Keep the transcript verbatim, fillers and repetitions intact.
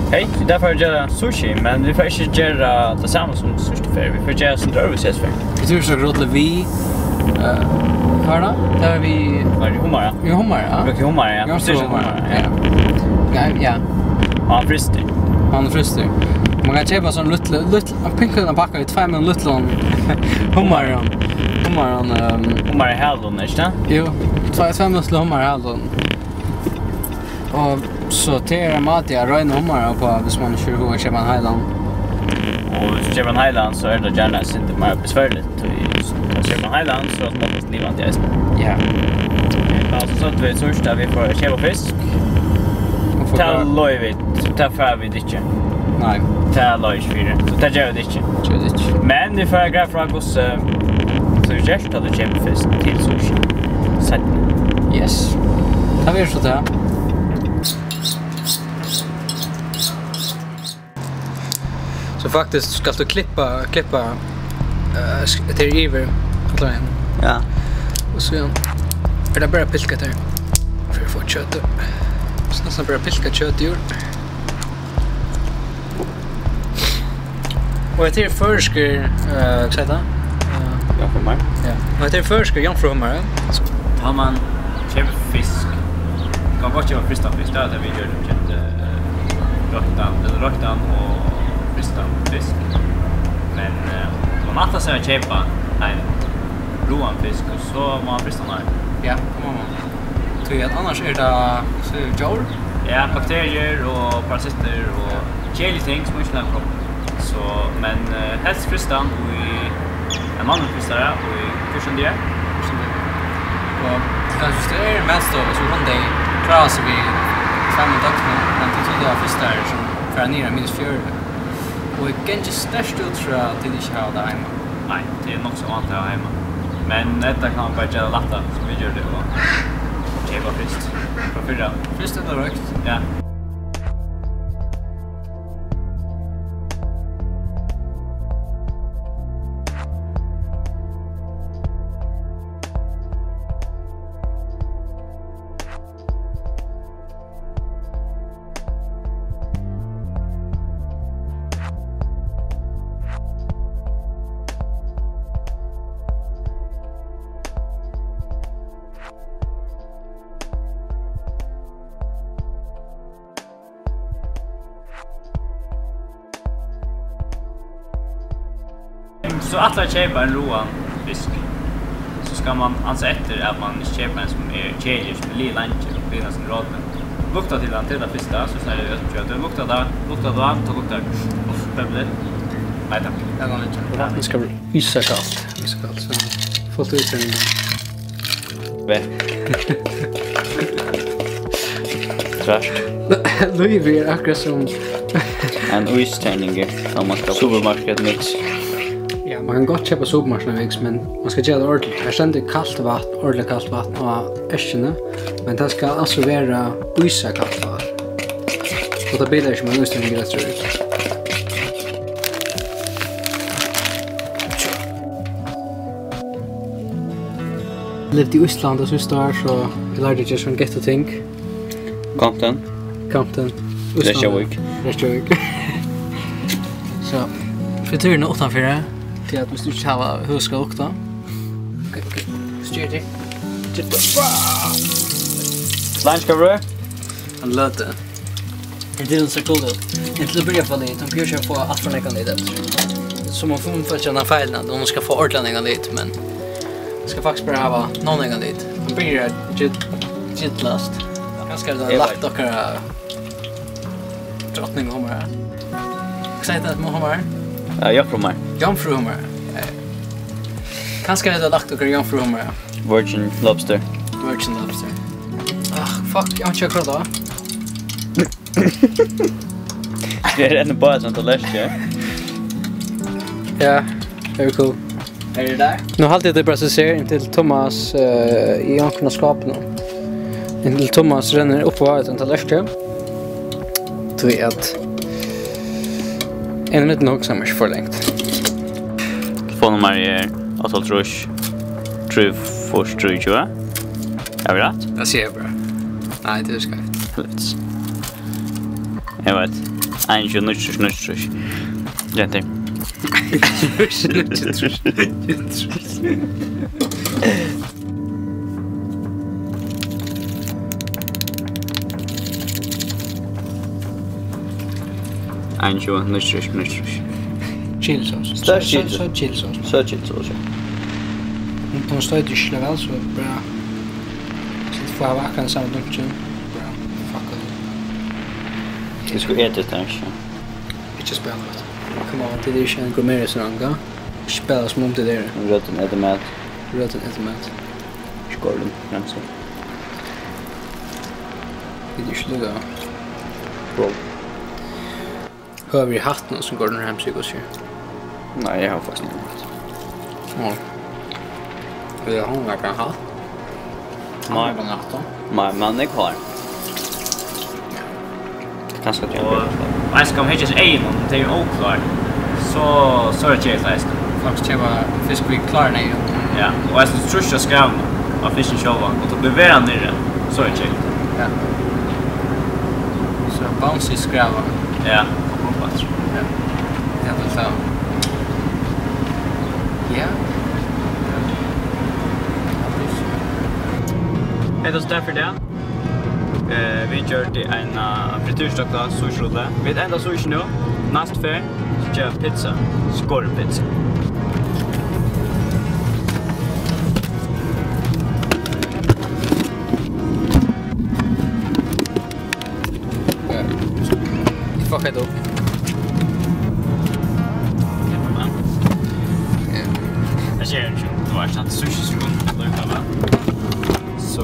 Hey, í dag fara vit at gera sushi, men vit fara ikki at gera tað sama sum síðstu ferð. Vit fara at gera eitt sindur øðrvísi hesa ferð. Vit eru so grótliga við, eh, hvat er tað? Tað er við Nei, hummara. Við hummara, ja. Brúka hummara, ja. Ja, Fyrst so hummara, hummara, ja. Ja, ja. Og hann frystur. Hann frystur. Man kann keypa sovorðnar lítlar, lítlar, pinkulítlar pakkar við tveimum lítlum hummarum. Hummarum, ehm, Hummarahalum, ikki tað? Jú, tveir, tveir lítlir hummarahalum. Og so tað er ein máti at royna hummara uppá, viss man ikki hevur hug at keypa ein heilan. Og viss tú keypir ein heilan, so er tað gjarna eitt sindur meira besværligt, tí viss tú keypir ein heilan, so er tað oftast livandi eisini. Ja. Men so søgdu vit síðst, at vit fóru at keypa fisk. Og forklára Tað loyvi vit, tað fara vit ikki. Nei. Tað lá ikki fyri, so tað gera vit ikki. Gera vit ikki. Men vit fara at greiða frá, hvussu, so vit gera, tá tú kemur fyrst til sushi seinni. Yes. Tað verður so tað. So faktiskt skalt tú klippa, klippa, eh, sk-, tað er yvir allan vegin. Ja. Og so er tað bara at pilka tað. Fyri at fáa kjøtið. So næstan bara pilka kjøtið úr. Og hetta er føroyskur, eh, hvat eitur tað? Eh, Jomfrúhummar. Ja. Og hetta er føroyskur jomfrúhummar, ja. Tá man keypir fisk, kann gott keypa frystan fisk, tað er tað vit gera, keypt, eh, royktan, ella royktan og frystan fisk. Men, eh, man ætlar sær at keypa ein ráan fisk, og so má man frysta hann. Ja, tað má man. Tí at annars er tað, so er djór. Ja, bakteriur og parasittar og keðilig ting sum ikki laga kroppin. So, men, eh, helst frystan í ein mannlig frystara í fjúrtan dagar. Fjúrtan dagar. Og kanska viss tað er matstova, so kunnu tey klára seg við tveimum døgnum, men tað er tað frystar sum fara niður á minus fjøruti. Og eg gangi sterkt út frá, at tit ikki hava tað heima. Nei, tað er nokk so vant at hava heima. Men hetta kann man bara gera lættari, sum vit gjørdu, og keypa fryst frá fyrra. Fryst ella roykt? Ja. So ætlar at keypa ein ráan fisk, so skal man ansa eftir, at man ikki keypir ein, sum er keðiligur, sum er liðugur leingi, og blivin næstan rotin. Lukta til hann, til tað fyrsta, so snart eg øll kjøt. Lukta tað, lukta tað, tað luktar, uff, pepparligt. Nei, takk. Ja, tað er ikki. Vatnið skal vera ísakalt. Ísakalt, so fult í seg. Ve. Tvert. Lívið er akkurát sum ein ísterningur, tá man skal supermarket mix. Ja, man kann gott keypa supermarket mix, men man skal gera tað ordiligt. Her stendur kalt vatn, ordiliga kalt vatn á eskjuni, men tað skal altso vera ísakalt vatn. Og tað bilar ikki, men ísterningur er eftir. Livdi í Íslandi síðsta ár, so eg lærdi at gera sovorðin gettóting. Compton. Compton. Reykjavík. Reykjavík. So, frityruni uttanfyri, tí at viss tú ikki hevur hug at lukta. Ok, ok. Styr til. Leinskapur. Ein løtu. Tað er so cool út. Inntil at byrja at fáa lit, hon prøvar ikki at fáa alt for nógvan lit eftir. So man fáa, man fáa ikki hana feilina, hon skal fáa ordiliga nógvan lit, men hon skal faktiskt bara hava nóg nógvan lit. Hon byrjar at git-, gittlast. Kanska er tað Eg lagt veit. Okkara drotning hummara. Hvat eitur tað, hummara? Ja, jomfrúhummar. Jomfrúhummara. Ja, ja. Kanska er tað lagt okkara jomfrúhummara. Virgin lobster. Virgin lobster. Ah, fuck, eg havi ikki akkurát tað. Skal eg renna upp á ein tallerk? Ja, tað er cool. Er tað tað? Nú haldi eg, tað er bara so sær, inntil Thomas, eh, í onkrum av skápunum. Inntil Thomas rennur upp á ein tallerk. Tí at eg mitt nú hugsar meg ikki for langt. Telefonnummarið er áttaoghálvtrýss, trýogfýrs, trýogtjúgu. Havi eg rætt? Tað sigi eg bara. Nei, tað er skeivt. Helvitis. Eg veit. Ein, tjúgu, níggjuogtrýss, níggjuogtrýss. Gentur. Ein, tjúgu, níggjuogtrýss, níggjuogtrýss. Chilisós. Størst chilisós. So, so chilisós. So chilisós, ja. Hon, hon stoytir ikki væl, so bara. So tú fært akkurát sama dunkin. Bara fuck it. Tú skalt eta tað, ikki? Ikki spæla við. Come on, tað er ikki ein gourmetrestaurant, ja? Ikki spæla sum um tað er. Røddin etur mat. Røddin etur mat. Ikki Gordon Ramsay. Vit eru ikki líka. Bro. Hevur tú hatt nakað sum Gordon Ramsay, hvussu er? Nei, eg havi faktiskt ikki hatt. Ó. Vil tú hava nakað hatt? Nei. Hava nakað hatt? Nei, men eg klár. Kanska tað. Og eisini kann hava hesi eygu, tey eru óklár. So, so er tað keðiligt eisini. Fólk keypa fisk við klárum eygum. Ja, og eisini trýst á skræðuna á fiskin sjálvan, og tá blívur verandi niðri, so er tað keðiligt. Ja. So bouncy skræða. Ja, og upp aftur. Ja. Ja, tað er so. Ja. Hetta er so tað fyri tað. Eh, vit gjørdu eina frityrstokta sushirullu. Vit enda sushi nú. Næstu ferð, so gera vit pizza. Skorin pizza. Fuck it up. Ja. Tað er ikki, tú veit, at sushi skal lukta væl. So,